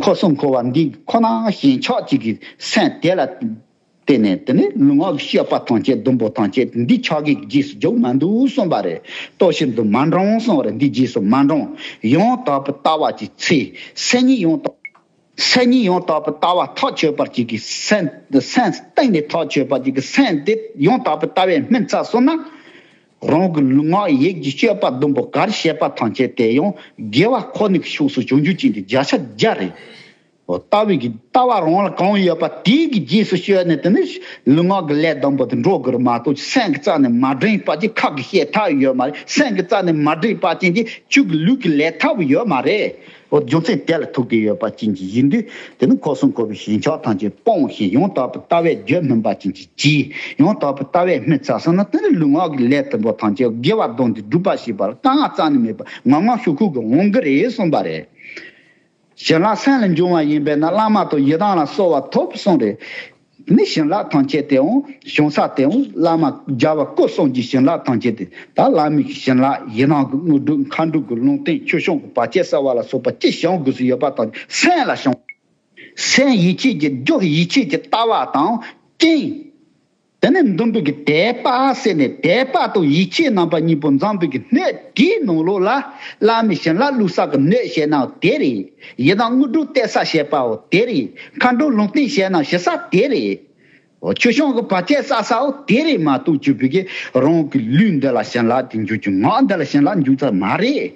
འཁོར་གསུམ་འཁོར་བ་འདི་ཁོ་ན་ཞེན་ཆགས་ཅིག་གི་སེམས་དེ་ལ་བརྟེན་ནས་དེ་ནི་ལུས་ངག་གི་སྤྱོད་པ་ཐམས་ཅད་བདུན་པོ་ཐམས་ཅད་འདི་ཆགས་ཀྱི་རྗེས་སུ་འཇུག་མ་འདུག་གསུངས་པ་རེད། རྟོགས་ཕྱིར་དུ་མ་འབྲང་གསུངས་པ་རེད། འདི་རྗེས་སུ་མ་འབྲང་། ཡང་དག་པའི་ལྟ་བ་གྱི་ཚེ་སེམས་ཉིད་ཡང་དག་སེམས་ཉིད་ཡང་དག་པའི་ལྟ་བ་ཐག་ཆོད་པར་བྱེད་ཀྱི་སེམས། སེམས་གཏིང་ནས་ཐག་ཆོད་པར་བྱེད་ཀྱི་སེམས་དེ་ཡང་དག་པའི་ལྟ་བས་སྨིན་ཚར་སོང་ན། རང་གི་ལུས་ངག་ཡིད་ཀྱི་སྤྱོད་པ་བདུན་པོ་ག་རེ་བྱས་པ་ཐམས་ཅད་དེ་ཡང་དགེ་བ་ཁོ་ནའི་ཕྱོགས་སུ་བྱུང་རྒྱུ་ཅན་དེ་བརྒྱ་ཆ་བརྒྱ་རེད། ལྟ་བའི་གི་ལྟ་བ་རང་ལ་གང་ཡོད་པ་དེའི་གི་རྗེས་སུ་ཤོད་ནས་དེ་ནི་ལུས་ངག་གི་ལས་བདུན་པོ་དེ་འགྲོ་དགོས་རེད་མ་གཏོགས་སེམས་ཀྱི་རྩ་ནས་མ་འདྲེན་པ་ཅིག་ཁ་གི་བཤད་ཐབས་ཡོད་མ་རེད། སེམས་ཀྱི་རྩ་ནས་མ་འདྲེན་པ་ཅན་གྱི་ཁྱོད་ཀྱི་ལུས་ཀྱི་ལས་ཐབས་ཡོད་མ་རེད། འོ་རྒྱུ་མཚན་དེ་ལ་ཐུག་གི་ཡོད་པ་ཅན་གྱི་ཡིན་དུས་དེ་ནི་འཁོར་གསུམ་འཁོར་བའི་ཞེན་ཆགས་ཐམས་ཅད་སྤོང་ཞིང་ཡང་དག་པའི་ལྟ་བས་རྒྱུད་སྨིན་པ་ཅན་གྱི་གྱིས་ཡང་དག་པའི་ལྟ་བས་སྨིན་ཚར་སོང་ན་དེ་ནི་ལུས་ངག་གི་ལས་དུམ་བུ་ཐམས་ཅད་དགེ་བ་བསྡོམས་ཏེ་སྒྲུབ་པ་ཞེས་པ་ལ་དཀའ་ངལ་རྩ་ནས་མེད་པ་ངང་ངམ་ཤུགས་ཁུག་གི་འོང་གི་རེད་གསུངས་པ་རེད། བྱིན་རླབས་སེམས་ལ་འབྱུང་བ་ཡིན་པས་ན་བླ་མ་དང་ཡི་དམ་ལ་གསོལ་བ་ཐོབ་གསུངས་རེད། ནི་བྱིན་རླབས་ཐམས་ཅད་དེའང་བྱུང་ས་དེའང་བླ་མ་རྒྱལ་བ་སྐུ་གསུམ་གྱི་བྱིན་རླབས་ཐམས་ཅད་དེ་ད་བླ་མའི་བྱིན་རླབས་ཡི་དམ་གྱི་དངོས་གྲུབ་མཁའ་འགྲོ་གི་ལུང་བསྟན་ཆོས་སྐྱོང་གི་བར་ཆད་སེལ་བ་ལ་སོགས་པ་ཅི་བྱུང་དགོས་སུ་ཡོད་པ་དང་སེམས་ལ་བྱུང་། སེམས་ཡིད་ཆེས་ཀྱི་རྒྱུ་ཡིད་ཆེས་ཀྱི་ལྟ་བ་དང་རྐྱེན། དེ་ནས་འདུན་པའི་གི་དད་པ་ཟེར་ནས་དད་པ་དང་ཡིད་ཆེས་རྣམ་པ་གཉིས་པོ་འཛོམས་པའི་གི་སྣོད་དེའི་ནང་ལོགས་ལ་བླ་མའི་བྱིན་རླབས་བླུགས་ས་གི་སྣོད་བཤད་ནའང་དེ་རེད། ཡི་དམ་དངོས་གྲུབ་སྟེར་ས་བཤད་པའོ་དེ་རེད། མཁའ་འགྲོ་ལུང་བསྟན་བཤད་ན་ཞུ་ས་དེ་རེད། འོ་ཆོས་སྐྱོང་གི་བར་ཆད་བསལ་སའོ་དེ་རེད་མ་གཏོགས་གྱུར་པའི་གི་རང་གི་ལུས་འདི་ལ་བྱིན་རླབས་དེ་འཇུག་རྒྱུ་ངག་འདི་ལ་བྱིན་རླབས་འཇུག་ས་མ་རེད།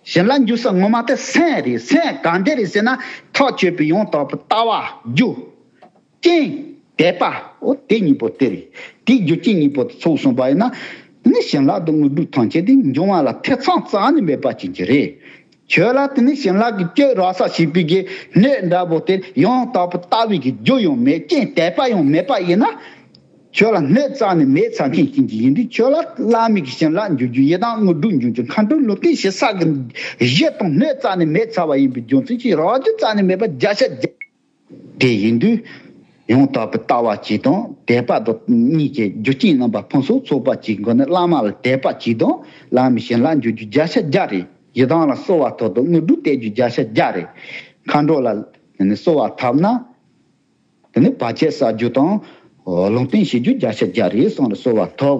བྱིན་རླབས་འཇུག་ས་ངོ་མ་དེ་སེམས་རེད། སེམས་གང་འདྲ་རེད་ཟེར་ན་ཐག་ཆོད་པའི་ཡང་དག་པའི་ལྟ་བ་རྒྱུ། རྐྱེན། དད་པ། འོ་དེ་གཉིས་པོ་དེ་རེད། དེའི་རྒྱུ་རྐྱེན་གཉིས་པོ་དེ་ཚོགས་སོང་བ་ཡིན་ན། དེ་ནི་བྱིན་རླབས་དང་དངོས་གྲུབ་ཐམས་ཅད་དེ་འབྱུང་བ་ལ་ཐེ་ཚོམ་རྩ་ནས་མེད་པ་ཅན་གྱི་རེད། ཁྱོད་ལ་དེ་ནི་བྱིན་རླབས་ཀྱི་བཅུད་རག་ས་ཞིག་པའི་གི་སྣོད་འདྲ་པོ་དེ་ཡང་དག་པར་ལྟ་བའི་གི་རྒྱུ་ཡང་མེད། རྐྱེན་དད་པ་ཡང་མེད་པ་ཡིན་ན། ཁྱོད་ལ་སྣོད་རྩ་ནས་མེད་ཚར་མཁན་ཅན་གྱི་ཡིན་དུས། ཁྱོད་ལ་བླ་མའི་གི་བྱིན་རླབས་འཇུག་རྒྱུ། ཡི་དམ་དངོས་གྲུབ་འབྱུང་རྒྱུ། མཁའ་འགྲོ་ལུང་བསྟན་ཞུ་ས་གི་གཞི་དང་སྣོད་རྩ་ནས་མེད་ཚར་བ་ཡིན་པའི་རྒྱུ་མཚན་གྱིས། རག་རྒྱུ་རྩ་ནས་མེད་པ་བརྒྱ་ཆ་བརྒྱ། དེ་ཡིན་དུས། ཡང་དག་པའི་ལྟ་བ་གཅིག་དང་དད་པ་དང་གཉིས་ཀྱི་རྒྱུ་རྐྱེན་རྣམ་པ་ཕུན་སུམ་ཚོགས་པ་གཅིག་སྒོ་ནས། བླ་མ་ལ་དད་པ་གཅིག་དང་བླ་མའི་བྱིན་རླབས་འཇུག་རྒྱུ་བརྒྱ་ཆ་བརྒྱ་རེད། ཡི་དམ་ལ་གསོལ་བ་ཐོབ་དང་དངོས་གྲུབ་སྟེར་རྒྱུ་བརྒྱ་ཆ་བརྒྱ་རེད། མཁའ་འགྲོ་ལ་གསོལ་བ་ཐོབ་ན། དེ་ནི་བར་ཆད་བསལ་རྒྱུ་དང་། ལུང་བསྟན་བྱེད་རྒྱུ་བརྒྱ་ཆ་བརྒྱ་རེད་གསུངས་ནས་གསོལ་བ་ཐོབ།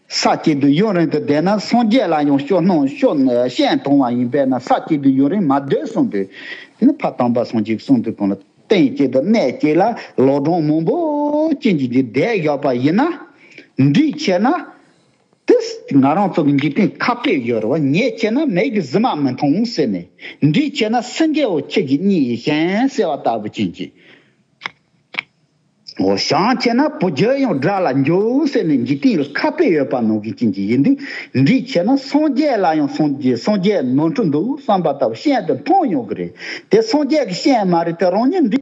ས་གཅིག་ཏུ་ཡུན་རིང་དུ་བསྡད་ན། སངས་རྒྱས་ལ་ཡང་སྐྱོ་སྣང་སྐྱོ་ཞེན་གཏོང་བ་ཡིན་པས་ན། ས་གཅིག་ཏུ་ཡུན་རིང་མ་སྡོད་གསུངས་ཏེ། དེ་ནི་ཕ་དམ་པ་སངས་རྒྱས་ཀྱིས་གསུངས་དུས་གང་ལ། སྟེང་གཅིག་ཏུ་གནས་གཅིག་ལ་ལོ་གྲངས་མང་པོ་ཅན་གྱི་འདི་བསྡད་བཞག་པ་ཡིན་ན། འདྲིས་ཆེ་ན། དེ་ང་རང་ཚོ་གི་འཇིག་རྟེན་ཁ་དཔེ་ཡོད་རེད་བ། ཉེས་ཆེ་ན་མེ་གི་གཟི་མ་མི་མཐོང་ཟེར་ནས། འདྲིས་ཆེ་ན་སེང་གེ་འོ་ཁྱི་གི་གཉིད་ཡིན་ཞེན་ཟེར་བ་ལྟ་བུ་ཅན་གྱི། འོ་བྱང་ཆེ་ན་བུ་རྒྱུད་ཡང་དགྲ་ལ་འཇུག་ཟེར་ནས་འཇིག་རྟེན་ལ་ཁ་དཔེ་ཡོད་པ་ནང་བཞིན་གྱི་ཡིན་དུས། འདྲིས་ཆེ་ན་སངས་རྒྱས་ལ་ཡང་སངས་རྒྱས་སངས་རྒྱས་ནོར་འཁྲུལ་འདུག་བསམ་པ་ལྟ་བུ་ཤིན་ཏུ་མཐོང་ཡོང་གི་རེད། དེ་སངས་རྒྱས་ཀྱི་ཞལ་མ་རེད་དེ། རང་ཉིད་འདྲིས།